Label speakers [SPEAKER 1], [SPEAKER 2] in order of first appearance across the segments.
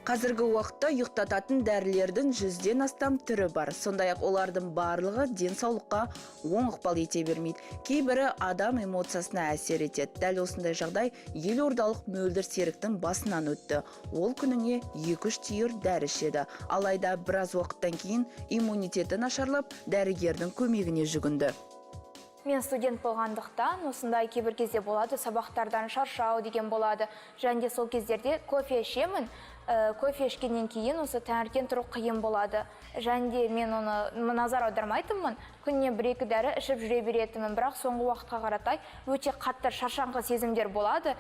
[SPEAKER 1] Қазіргі уақытта ұйықтататын дәрілердің 100-ден астам түрі бар. Сондай-ақ олардың барлығы денсаулыққа оң ықпал ете бермейді. Кейбірі адам эмоциясына әсер етеді. Дәл осындай жағдай елордалық Мөлдір Серіктің басынан өтті. Ол күніне 2-3 түйір дәрі ішеді. Алайда біраз уақыттан кейін иммунитеті нашарлап, дәрігердің көмегіне жүгінді.
[SPEAKER 2] Мен студент болғандықтан, осындай кейбір кезде болады, сабақтардан шаршау деген болады. Және де сол кездерде кофе ішемін. Кофе ішкеннен кейін осы таңертең тұру қиын болады. Және де мен оны назар аудармайтынмын. Күніне бір екі дәрі ішіп жүре беретінмін. Бірақ соңғы уақытқа қаратай өте қатты шаршаңқы сезімдер болады.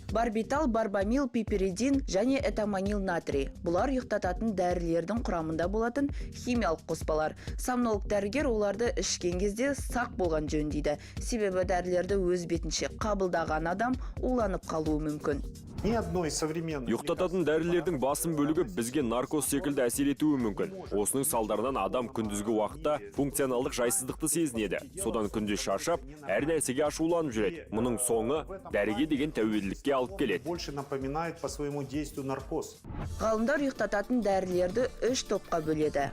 [SPEAKER 1] Барбитал, барбамил, пиперидин және этаминал натрий. Бұлар ұйықтататын дәрілердің құрамында болатын химиялық қоспалар. Сомнолог дәрігер оларды ішкен кезде сақ болған жөн дейді. Себебі дәрілерді өз бетінше қабылдаған адам уланып қалуы мүмкін.
[SPEAKER 3] Ни одной современной
[SPEAKER 4] Ұйықтататын дәрілердің басым бөлігі бізге наркоз секілді әсер етуі мүмкін. Осының салдарынан адам күндізгі уақытта функционалдық жайсыздықты сезінеді. Содан күндіз шаршап, әр нәрсеге ашуланып жүреді. Мұның соңы дәріге деген тәуелділікке алып келеді.
[SPEAKER 3] Больше напоминает по своему действию наркоз.
[SPEAKER 1] Ғалымдар ұйықтататын дәрілерді үш топқа бөледі.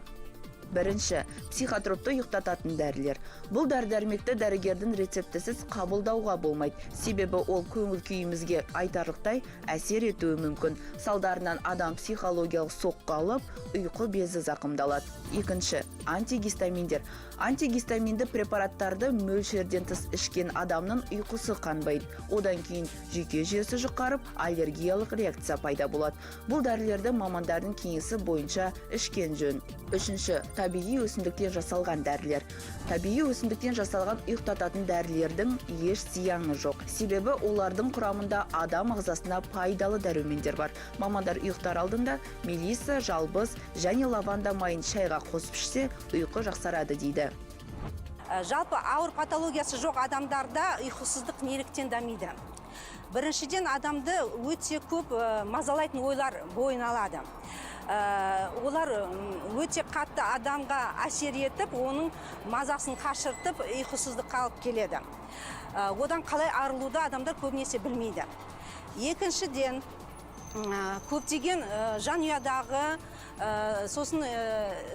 [SPEAKER 1] Бірінші, психотропты ұйықтататын дәрілер. Бұл дәрі-дәрмекті дәрігердің рецептісіз қабылдауға болмайды. Себебі ол көңіл күйімізге айтарлықтай әсер етуі мүмкін. Салдарынан адам психологиялық соққы алып, ұйқы безі зақымдалады. Екінші, антигистаминдер. Антигистаминді препараттарды мөлшерден тыс ішкен адамның ұйқысы қанбайды. Одан кейін жүйке жүйесі жұқарып, аллергиялық реакция пайда болады. Бұл дәрілерді мамандардың кеңесі бойынша ішкен жөн. Үшінші, табиғи өсімдіктен жасалған дәрілер. Табиғи өсімдіктен жасалған ұйықтататын дәрілердің еш зияны жоқ. Себебі олардың құрамында адам ағзасына пайдалы дәрумендер бар. Мамандар ұйықтар алдында мелисса, жалбыз және лаванда майын шайға қосып ішсе, ұйқы жақсарады дейді.
[SPEAKER 5] Жалпы ауыр патологиясы жоқ адамдарда ұйқысыздық неліктен дамиды? Біріншіден, адамды өте көп мазалайтын ойлар бойын алады. Олар өте қатты адамға әсер етіп, оның мазасын қашыртып, ұйқысыздыққа алып келеді. Одан қалай арылуды адамдар көбінесе білмейді. Екіншіден, көптеген жанұядағы, сосын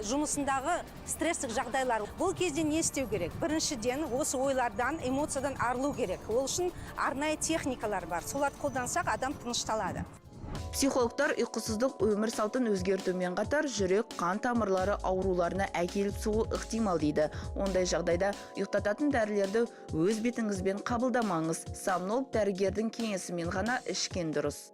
[SPEAKER 5] жұмысындағы стресстік жағдайлар. Бұл кезде не істеу керек? Біріншіден, осы ойлардан, эмоциядан арылу керек. Ол үшін арнайы техникалар бар, соларды қолдансақ, адам тынышталады.
[SPEAKER 1] Психологтар ұйқысыздық өмір салтын өзгертумен қатар жүрек қан тамырлары ауруларына әкеліп соғуы ықтимал дейді. Ондай жағдайда ұйықтататын дәрілерді өз бетіңізбен қабылдамаңыз. Сомнолог дәрігердің кеңесімен ғана ішкен дұрыс.